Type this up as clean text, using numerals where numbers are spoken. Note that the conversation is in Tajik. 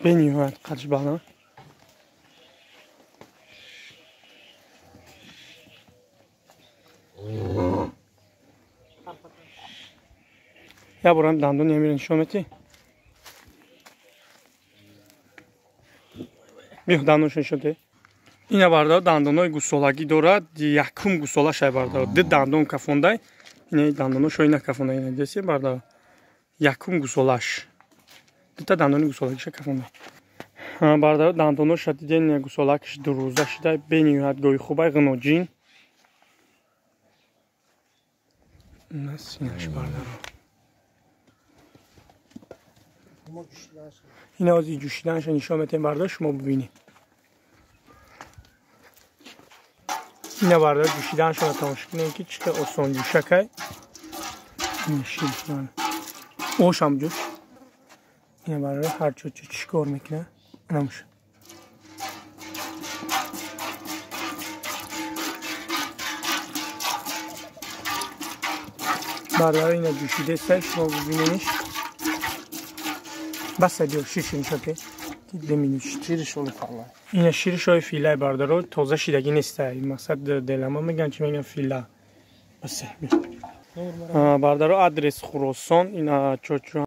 Бениҳоят қадш баланд. Я борам дандони амира нишон метӣ? Биё, дандоншо нишон те. Ина, бардаро, дандонои гусолагӣ дорад, якум гусола шай, бардаро. Ду дандон кафондай. Ина дандоношо ина кафондай, ина деси, бардаро. Якум гусолаш. Дута дандони гусолагиша кафондай. Бардаро, дандоноша диден, гусолакиш дурӯза шидай, бениҳоят гои хубай, ғиноҷин. Насинаш, бардаро. Ина ози ҷӯшиданша нишон метем, бардаро, шумо бибинед. Ина, бардаро, ҷӯшиданшона тамошо кунем, ки чӣ қадр осон ҷӯшакай. Ошам ҷӯш. Ина, бардаро, ҳар чо чӣ кор мекунад. Инамуша. Бардаро, ина ҷӯшидеста, шумо бибинениш. Баса, биё, ширши нишон те. Ширишои фила. Ина ширишои филай, бардаро, тоза шидагӣ неста. Мақсад делама меган, чи меган, фила. Баса, биё. Бардаро, адрес Хуросон, ина чочу.